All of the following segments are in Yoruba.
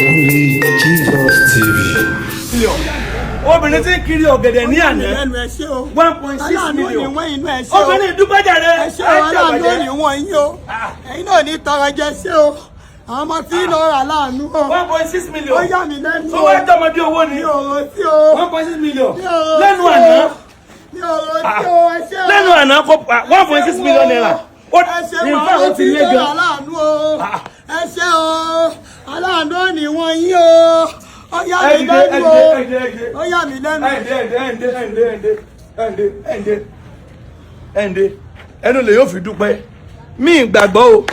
Only Jesus TV. Obìnrin tí ń kiri ọ̀gẹ̀dẹ̀ ní àná, Lẹ́nu, ẹ ṣé o. 1.6 Aláàánú ni million. wọ́n inú, ẹ ṣé o. Obìnrin dúpẹ́jàre. Ẹ ṣé o, aláàánú ni wọ́n yín o. Ẹ̀yin náà ní tọrọ jẹ, ṣé o. Àwọn ọmọ tí ń lọ rà láàánú o. 1.6 million. Ó yà mí lẹ́nu Tó o. wá jọmọdé owó ni. Mi ò rántí o. 1.6 million Mi ò rántí lẹ́nu o. àná. Mi ò rántí o, ẹ ṣé o. Lẹ́nu àná kó ₦1.6 million. Ó Ẹ ṣé ní o, nǹkan àwọn ó ti tí ń lé lọ rà gan. láàánú o. Ẹ ṣé o, aláàánú ni wọ́n yín o. Ó yà Ẹ mí dìde, ẹ lẹ́nu dìde, o. ẹ dìde, ẹ dìde. Ó yà mí lẹ́nu. Ẹ ǹdẹ, ẹ ǹdẹ, ẹ ǹdẹ, ẹ ǹdẹ, ẹ ǹdẹ, ẹ ǹdẹ, ẹ ǹdẹ, ẹnu lè yóò fi dúpẹ́. Mi ì gbàgbọ́ o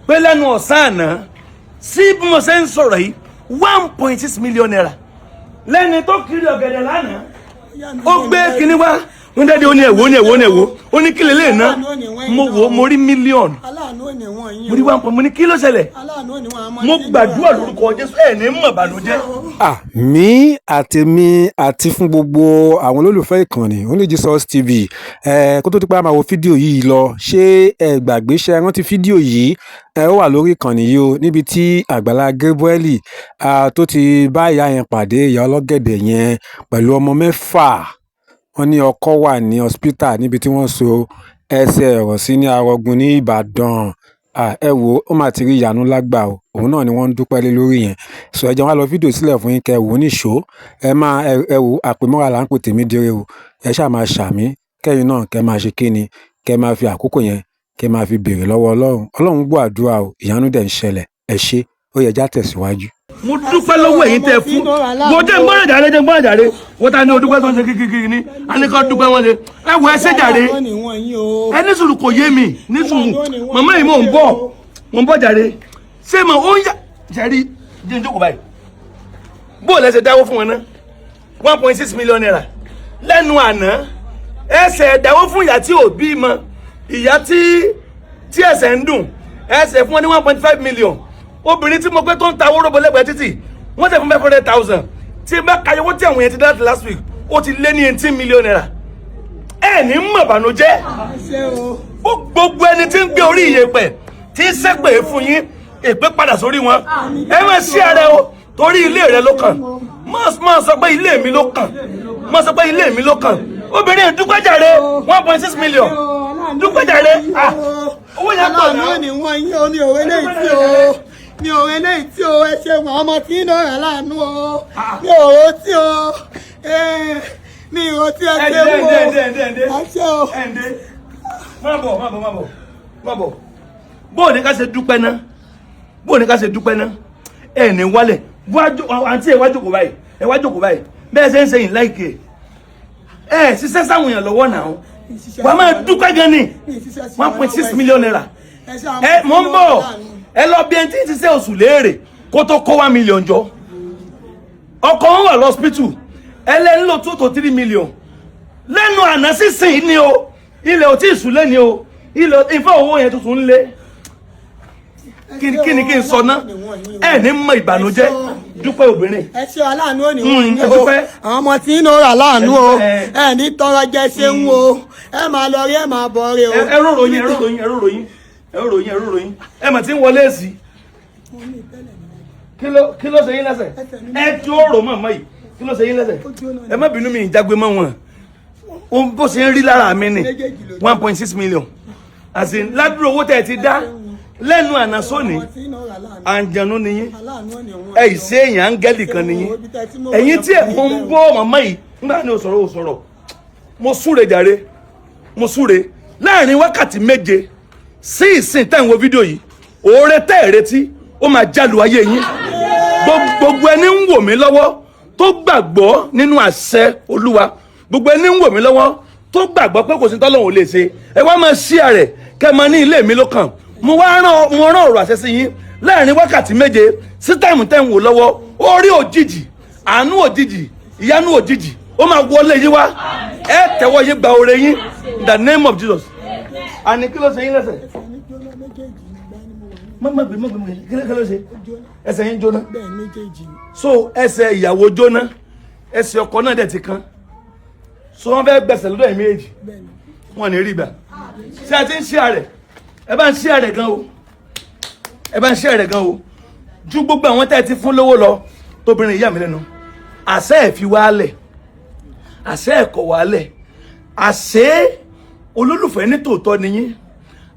pé lẹ́nu ọ̀sán àná sí bí mo ṣe ń sọ̀rọ̀ yìí, ₦1.6 million lẹ́ni tó kiri ọ̀gẹ̀dẹ̀ lánàá. Ó gbé kinní wá, wọ́n dẹ́dẹ́, ó ní ẹ̀wò, ó ní ẹ̀wò, ó ní ẹ̀wò, ó ní kílẹ̀ lè ná. Mo wò ó, mo rí mílíọ̀nù. Aláàánú ni wọ́n yín Mo rí o. one point, mo ní kí ló ṣẹlẹ̀? Aláàánú ni wọ́n àmọ́ Mo tí ń lọ gbàdúrà rà. lórúkọ Jésù, ẹ̀ ní mọ̀ bànújẹ́. Àmì àtèmi àti fún gbogbo àwọn olólùfẹ́ ìkànnì Only Jesus TV. Ẹ kó tó di pé a máa wo fídíò yìí lọ, ṣé ẹ gbàgbé? Ṣe ẹ rántí fídíò yìí? Ẹ ó wà lórí ìkànnì yìí o, níbi tí Àgbàlá Gabriel tó ti bá ìyá yẹn pàdé, ìyá ọlọ́gẹ̀dẹ̀ yẹn pẹ̀lú ọmọ mẹ́fà. Wọ́n ní ọkọ wà ní hospital níbi tí wọ́n so ẹsẹ̀ ẹ̀rọ sí ní Arọgun ní Ìbàdàn. Ẹ wo, ó mà ti rí ìyanu lágbà o. Òun náà ni wọ́n ń dúpẹ́ lé lórí yẹn. So ẹ jẹ́ wá lọ fídíò sílẹ̀ fún yín kẹ́ ẹ wò ó níṣó. Ẹ máa ẹ wò, àpèmọ́ra là ń pè tèmi dire o. Ẹ ṣáà máa ṣàmì kẹ́yìn náà, kẹ́ máa ṣe kíni, kẹ́ máa fi àkókò yẹn, kẹ́ máa fi béèrè lọ́wọ́ Ọlọ́run. Ọlọ́run gbọ́ àdúrà o, ìyanu dẹ̀ ń ṣẹlẹ̀. Ẹ ṣé, ó yẹ já tẹ̀síwájú. Mo dúpẹ́ lọ́wọ́ ẹ̀yin tẹ́ fún mo jẹ́ ngbọ́n jàre, jẹ́ ngbọ́n jàre. Wọ́n ta ni o dúpẹ́ tó ń ṣe kíkíkí ní àníkàn dúpẹ́ wọn ṣe. Ẹ wọ ẹsẹ̀ jàre. Aláàánú ni wọ́n yín o. Ẹ ní sùúrù, kò yé mi, ní sùúrù màmá yìí, mò ń bọ̀, mò ń bọ̀ jàre. Ṣé mo ó ń yà jẹ́rí jẹ́ ń jókòó báyìí? Bó o lẹ́sẹ̀ dáwó fún wọn ná ₦1.6 million lẹ́nu àná, ẹsẹ̀ dáwó fún ìyá tí ò bí mọ, ìyá tí ẹsẹ̀ ń dùn, ẹsẹ̀ fún wọn ní 1.5 million. Obìnrin tí mo pé tó ń ta owó rògbò lẹ́gbẹ̀ẹ́ títì, wọ́n tẹ̀ fún 500,000. Tí bá kayọ̀ owó tí àwọn yẹn ti dá láti last week, ó ti lé ní ₦18 million. Ẹ ní mọ̀ bànújẹ́. Ẹ ṣé o. Gbogbo ẹni tí ń gbé orí ìyẹ̀pẹ̀ tí ń ṣépè fún yín, èpè padà sórí wọn. Ẹ má ṣí ara o, torí ilé rẹ ló kàn. Má sọ pé ilé mi ló kàn, má sọ pé ilé mi ló kàn. Obìnrin, dúpẹ́jàre, 1.6 million, dúpẹ́jàre. Ah, owó yẹn pọ̀ Aláàánú náà. ni wọ́n yín o. Mi ò relé tí o, mi ò relé tí o. Ẹ ṣe wọn, ọmọ tí ń lọ rà láàánú o. Mi ò rántí o. Mi ò rántí, ẹ Ẹ ṣe ǹdẹ́, o. ẹ ǹdẹ́, ẹ ǹdẹ́, ẹ ǹdẹ́. Ẹ ṣé o. Ẹ ǹdẹ́, má bọ̀, má bọ̀, má bọ̀, má bọ̀. Bóò ní ká ṣe dúpẹ́ ná, bóò ní ká ṣe dúpẹ́ ná. Ẹ ní wálẹ̀ wájú àǹtí, ẹ wá jókòó báyìí, ẹ wá jókòó báyìí. Bẹ́ẹ̀ ṣe ń ṣe yìí láìkè ẹ ṣiṣẹ́ sáwọn èèyàn lọ́wọ́ náà, wàá máa dúpẹ́ gan ni. ₦1.6 million. Ẹ mọ̀ ń bọ̀, ẹ lọ bí ẹni tí ń ṣiṣẹ́ oṣù léèrè kó tó kó 1 million jọ. Ọkọ wọn wà lọ́sípítù, ẹlẹ́ni lò 2 to 3 million lẹ́nu àná sísìn ni o. Ilẹ̀ ò tí ì sùn lẹ́ni o, ilẹ̀ ìfẹ́ owó yẹn tuntun ń lé. Kí ni kí n sọ ná? Ẹ ní mọ ìbànújẹ́. Dúpẹ́, obìnrin. Ẹ ṣé, aláàánú ò ní wọ́n Ẹ yín o. dúpẹ́. Àwọn ọmọ tí ń lọ rà láàánú o. Ẹ Ẹ ní tọrọ jẹ, ṣeun o. Ẹ máa lọ rí, ẹ máa bọ̀ rí o. Ẹ rọrọ yín, ẹ rọrọ yín, ẹ rọrọ yín, ẹ rọrọ yín, ẹ rọrọ yín. Ẹ mà ti ń wọlé sí. Kí ló ṣe yín lẹ́sẹ̀? Ẹ tí ó rò mọ̀ yìí, kí ló ṣe yín lẹ́sẹ̀? Ẹ má bínú, mi ìjágbe mọ́ wọn o. Bó ṣe ń rí lára mi ni 1.6 million àti ládùúgbò owó tẹ̀ ẹ ti dá lẹ́nu àná sóní. Ọmọ tí ń lọ rà láàánú. Àǹjẹ̀nu ni yín. Aláàánú ò ní wọ́n Ẹ yín o. ìṣe èèyàn, áńgẹ́lì kan ni yín. Ẹ̀yin tí ẹ̀ ń bọ́ màmá yìí nígbà ní o sọ̀rọ̀, o sọ̀rọ̀. Mo súre jàre, mo súre láàrin wákàtí 7 sí ìsìn tẹ́ ń wo fídíò yìí, oore tẹ́ ẹ̀ retí, ó máa jálu ayé yín. Gbogbo ẹni ń wò mí lọ́wọ́ tó gbàgbọ́ nínú àṣẹ Olúwa, gbogbo ẹni ń wò mí lọ́wọ́ tó gbàgbọ́ pé kò sí tọ́lọ́hun ò lè ṣe, ẹ wá máa ṣí àrẹ̀ kẹ́ ẹ máa ní ilé mi ló kàn. Mo wá rán, mo rán ọ̀rọ̀ àṣẹ sí yín láàrin wákàtí 7 sí time tẹ́ ń wò lọ́wọ́, orí òjijì, àánú òjijì, ìyanu òjijì, ó máa wọlé yín wá. Ẹ tẹ́wọ́ yín gba oore yín in the name of Jesus. Àní kí ló ṣe yín lẹ́sẹ̀? Má má gbé, má gbé, má gbé. Kí ló ṣe ẹsẹ̀ yín? Jóná? Bẹ́ẹ̀, méjèèjì ni. So ẹsẹ̀ ìyàwó jóná, ẹsẹ̀ ọkọ náà dẹ̀ ti kán, so wọ́n fẹ́ gbẹ̀sẹ̀ lọ́dọ̀ ẹ̀ méjì. Bẹ́ẹ̀ ni. Wọn ní rí gbà. Ṣé ẹ ti ń ṣe àrẹ? Ẹ bá ń ṣe àrẹ gan o, ẹ bá ń ṣe àrẹ gan o. Ju gbogbo àwọn tẹ́ ẹ ti fún lówó lọ. Tóbìnrin ìyá mi lẹ́nu, àṣẹ ẹ̀ fi wálẹ̀, àṣẹ ẹ̀ kọ̀ wálẹ̀, àṣẹ olólùfẹ́ ní tòótọ́ ni yín,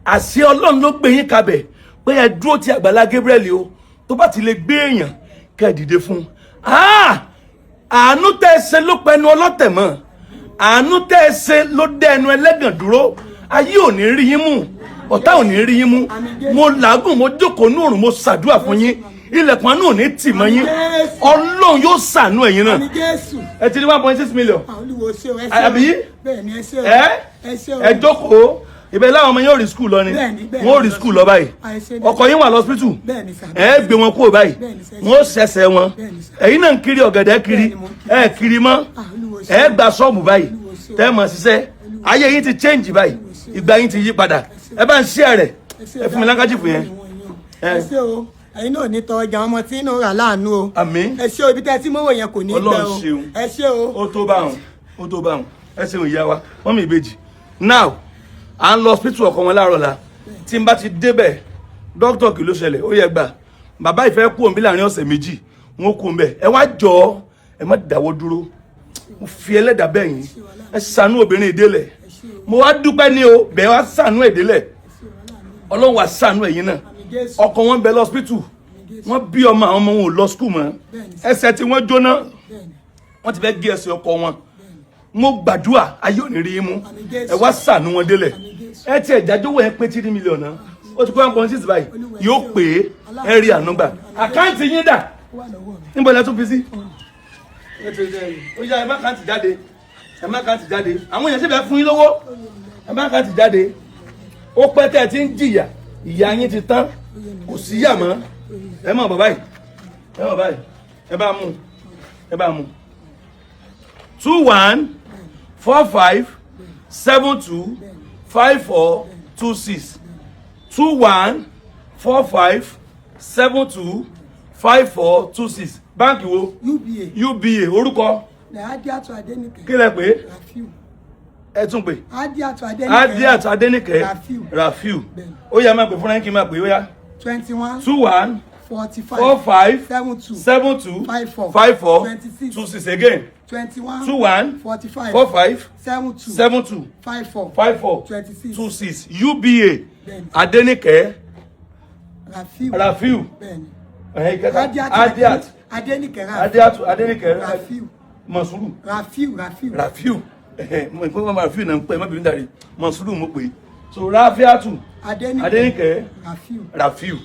àṣẹ Ọlọ́run ló gbé yín kabẹ̀ pé ẹ dúró ti Àgbàlá Gabriel o. Tó bá ti lè gbé èèyàn kẹ́ ẹ dìde fún un. Àánú tẹ́ ẹ ṣe ló pẹnu ọlọ́tẹ̀ mọ́, àánú tẹ́ ẹ ṣe ló dẹ́ ẹnu ẹlẹ́gàn dúró. Ayé ò ní rí yín mú, ọ̀tá ò ní rí yín mú. Mo làágùn, mo jókòó ní òrùn, mo ṣàdúrà fún yín, ilẹ̀kùn àánú ò ní tì mọ́ yín. Ọlọ́run yóò ṣàánú ẹ̀yin náà. Àmín Jésù. Ẹ ti ní 1.6 million. Olúwo ṣe o, ẹ ṣe o. Àbí? Bẹ́ẹ̀ ni, ẹ ṣe o. Ẹ Ẹ ṣe o. Ẹ jókòó ibẹ̀ láwọn ọmọ yóò rí school lọ ni. Bẹ́ẹ̀ni, bẹ́ẹ̀ni. Wọ́n ò rí school lọ báyìí. Àìṣe bẹ́ẹ̀. Ọkọ yín wà lọ́sípítù. Bẹ́ẹ̀ni sà. Ẹ gbé wọn kúrò báyìí. Bẹ́ẹ̀ni sà. Wọ́n ó ṣẹ̀ṣẹ̀ wọn. Bẹ́ẹ̀ni sà. Ẹ̀yin náà ń kiri ọ̀gẹ̀dẹ̀ kiri. Bẹ́ẹ̀ni, mo ń kiri. Ẹ kiri mọ́. Ah, Olúwo ṣe. Ẹ gba ṣọ́ọ̀bù báyìí. Olúwo ṣe o. Tẹ́ mọ̀ ṣiṣẹ́. Ayé yín ti change báyìí, ìgbà yín ti yí padà. Ẹ bá ń ṣí ẹ rẹ̀, ẹ fún mi láńkájìfù yẹn. Ẹ ṣe o, ẹ̀yin náà ní tọrọ jà, ọmọ tí inú rà láàánú o. Àmín. Ẹ ṣe o, ibi tẹ́ ẹ ti mọ́wọ́ yẹn kò ní gbẹ Ọlọ́run o. ṣeun. Ẹ ṣe o. Ó tó bá wọn, ó tó bá wọn. Ẹ ṣeun ìyá wa. Wọ́n mi ìbejì now, à ń lọ hospital ọkọ wọn láàárọ̀ la. Tí n bá ti débẹ̀, dókítà, kí ló ṣẹlẹ̀? Ó yẹ gbà bàbá ìfẹ́ kú òǹbí láàrin ọ̀sẹ̀ 2, wọn kú òǹbẹ̀. Ẹ wá jọ, ẹ má dáwọ́ dúró. Mo fi ẹlẹ́dàá bẹ̀ yín, ẹ ṣàánú obìnrin ìdélẹ̀. Mo wá dúpẹ́ ní o bẹ́ẹ̀, wá ṣàánú ìdélẹ̀. Ọlọ́run wá ṣàánú ẹ̀yin náà. Jésù. Ọkọ wọn bẹ lọ́sípítù, wọ́n bí ọmọ, àwọn ọmọ wọn ò lọ school mọ́, ẹsẹ̀ tí wọ́n jóná, wọ́n ti fẹ́ gé ẹsẹ̀ ọkọ wọn. Mo gbàdúrà, ayé ò ní rí yín mú. Ẹ wá ṣàánú wọn délẹ̀. Ẹ tiẹ̀ jájọ́ wọ̀ ẹ́ pé 3 million náà, ó ti kó 1.6 báyìí, yóò pé. Ẹ rí àánú gbà. Account yín dà? Ó wà lọ́wọ́ mi. Níbo lẹ tún fi sí? Ó yá, ẹ má account jáde, ẹ má account jáde. Àwọn èèyàn sì fẹ́ fún yín lówó. Ẹ má account jáde. Ó pẹ́ tẹ́ ẹ ti ń jìyà, ìyà yín ti tán, kò sí yà mọ́. Ẹ mọ̀ bàbá yìí, ẹ mọ̀ báyìí. Ẹ bá mú, ẹ bá mú. 2145725426, 2145725426. Báńkì wo? UBA. UBA. Orúkọ? Adiatu Adenike. Kí lẹ pé? Rafiu. Ẹ tún pè. Adiatu Adenike. Adiat Adenike. Rafiu. Rafiu. Bẹ́ẹ̀ni. Ó yá, máa pè fúnra yín, kí n máa pè. Ó yá. 21 21 45 45 72 72 54 54 26. 26. Again. 21 21 45 45 72 72 54 54 26. 26. UBA. Bẹ́ẹ̀ni. Adenike Rafiu. Rafiu. Bẹ́ẹ̀ni. Ẹ̀hìn kẹta. Adiatu Adiat Adenike Rafiu. Adiat Adenike Rafiu. Mọ̀súrù. Rafiu, Rafiu. Rafiu. Ẹ̀hìn mo ìpín mọ́ Rafiu náà ń pẹ́, má bínú dàrí, Mọ̀súrù mo pè é. So Rafiatu Adenike Adenike Rafiu. Rafiu.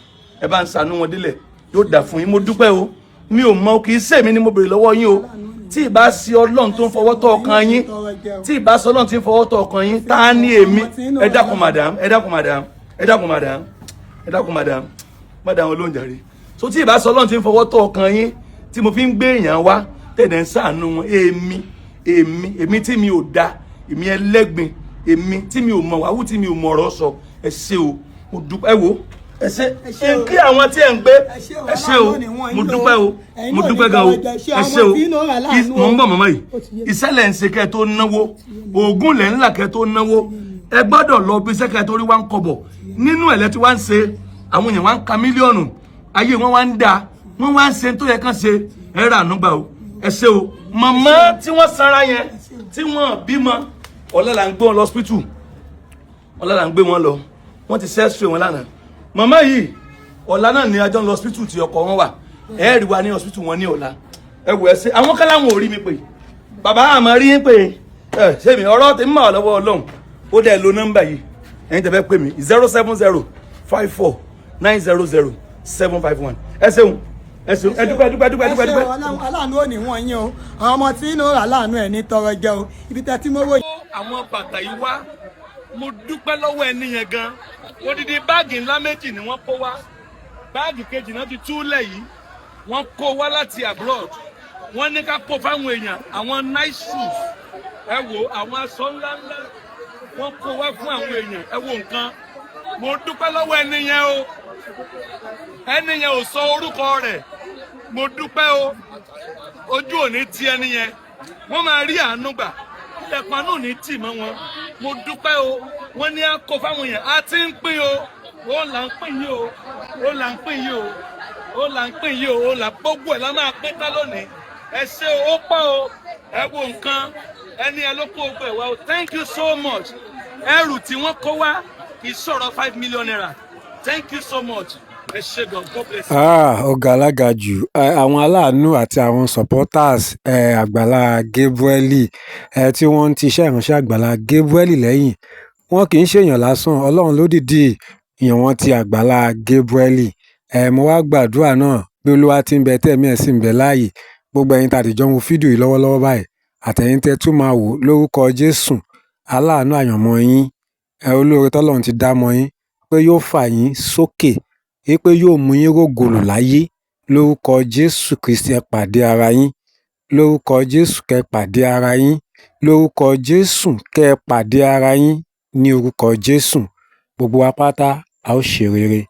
Ẹ bá ń ṣàánú wọn délẹ̀, yóò dà fún yín. Mo dúpẹ́ o. Mi ò mọ, kì í ṣèmi ni mo béèrè lọ́wọ́ yín o. Tí ì bá ṣe Ọlọ́run tó ń fọwọ́ tọ́ ọkàn yín, tí ì bá ṣe Ọlọ́run tí ń fọwọ́ tọ́ ọkàn yín, tá a ní èmi? Ẹ dákun madam, ẹ dákun madam, ẹ dákun madam, ẹ dákun madam, madam olóúnjàre. So tí ì bá ṣe Ọlọ́run tí ń fọwọ́ tọ́ ọkàn yín tí mo fi ń gbé èèyàn wá tẹ̀lé ń ṣàánú wọn, èmi tí mi ò da, èmi ẹlẹ́gbin, èmi tí mi ò mọ̀ wáwú, tí mi ò mọ̀ ọ̀rọ̀ sọ. Ẹ ṣé o, mo dúpẹ́. Ẹ wo, ẹ ṣé. Ẹ ṣé o. Kí àwọn tí ẹ ń gbé. Ẹ ṣé o, Ẹ ṣé o. aláàánú ni wọ́n Mo yín o. dúpẹ́ o. Ẹ̀yin Mo náà ní dúpẹ́ gan o. tọrọ jẹ. Ṣé Ẹ ṣé àwọn o. tí inú rà láàánú Mo ń bọ̀ màmá yìí. Ó ti yé mi. Iṣẹ́ lẹ̀ ń ṣe kẹ́ ẹ tó náwó, oògùn lẹ̀ ń là kẹ́ ẹ tó náwó. Ẹ gbọ́dọ̀ lọ bí iṣẹ́ kẹ́ ẹ tó rí wá ń kọbọ̀ nínú ẹ̀ lẹ́tí wá ń ṣe. Àwọn èèyàn wá ń ka mílíọ̀nù, ayé wọn wá ń da, wọ́n wá ń ṣe tó yẹ kán ṣe. Ẹ rà ànúgbà o. Ẹ ṣé o. Màmá tí wọ́n sanra yẹn tí wọ́n bímọ, ọ̀la là ń gbé wọn lọ hospital, ọ̀la là ń gbé wọn lọ. Wọ́n ti ṣẹ́ṣù wọn lánàá. Màmá yìí, ọ̀la náà ní ajọ́ ń lọ hospital tí ọkọ wọn wà. Ẹ rí wa ní hospital wọn ní ọ̀la. Ẹ wò, ẹ ṣe. Àwọn kan láwọn ò rí mi pè. Bàbá àmọ́ rí yín pé ẹ ṣé mi ọ̀rọ̀ tèmi máa lọ́wọ́ Ọlọ́run. Ó dẹ̀ lo nọ́mbà yìí. Ẹ̀yin tẹ́ fẹ́ pè mí, 07054900751. Ẹ ṣeun, ẹ ṣeun, ẹ dúpẹ́, dúpẹ́, dúpẹ́, dúpẹ́, Ẹ ṣé dúpẹ́. o, aláàánú ò ní wọ́n yín o. Àwọn ọmọ tí inú rà láàánú ẹ̀ ní tọrọ jẹ o. Ibi tẹ́ tí mọ́wọ́ Àwọn bàtà yìí wá, mo dúpẹ́ lọ́wọ́ ẹni yẹn gan. Odidi báàgì ńlá méjì ni wọ́n kó wá. Báàgì kejì náà ti túlẹ̀ yìí. Wọ́n kó wá láti abroad. Wọ́n ní ká kó fáwọn èèyàn àwọn nice shoes. Ẹ wo àwọn aṣọ ńláńlá wọ́n kó wá fún àwọn èèyàn. Ẹ wo nǹkan. Mo dúpẹ́ lọ́wọ́ ẹni yẹn o. Ẹni yẹn ò sọ orúkọ rẹ̀. Mo dúpẹ́ o. Ojú òní ti ẹni yẹn, wọ́n máa rí àánú gbà, ilẹ̀kùn àánú ò ní tì mọ́ wọn. Mo dúpẹ́ o. Wọ́n ní á kó fáwọn èèyàn, á ti ń pín o. Ó là ń pín yìí o, ó là ń pín yìí o. Ó là ń pín yìí o, ó là gbogbo ẹ̀ la máa pín tán lónìí. Ẹ ṣé o, ó pọ̀ o. Ẹ wo nǹkan, ẹni ẹ ló kó gbogbo ẹ̀ wá o. Thank you so much. Ẹrù tí wọ́n kó wá kì í sọ̀rọ̀ ₦5 million. Thank you so much. Ẹ ṣé gan, God bless you. Ah, ọ̀gá alága jù. Àwọn aláàánú àti àwọn supporters Àgbàlá Gabriel tí wọ́n ń ti iṣẹ́ ìránṣẹ́ Àgbàlá Gabriel lẹ́yìn, wọn kì í ṣèèyàn lásán. Ọlọ́run ló dìídì yàn wọ́n ti Àgbàlá Gabriel. Mo wá gbàdúrà náà bí Olúwa ti ń bẹ, tẹ̀mí ẹ̀ sì ń bẹ láàyè. Gbogbo ẹ̀yin tá a ti jọ ń wo fídíò yìí lọ́wọ́lọ́wọ́ báyìí, àtẹ̀yin tẹ́ tún máa wò, lórúkọ Jésù, aláàánú àyànmọ́ yín, olóore tọ́lọ́run ti dá mọ́ yín, pé yóò fà yín sókè, wípé yóò mú yín rògòlò láyé. Lórúkọ Jésù Kristi, ẹ pàdé ara yín. Lórúkọ Jésù, kẹ́ pàdé ara yín. Lórúkọ Jésù, kẹ́ pàdé ara yín. Ní orúkọ Jésù, gbogbo wa pátá a ó ṣe rere.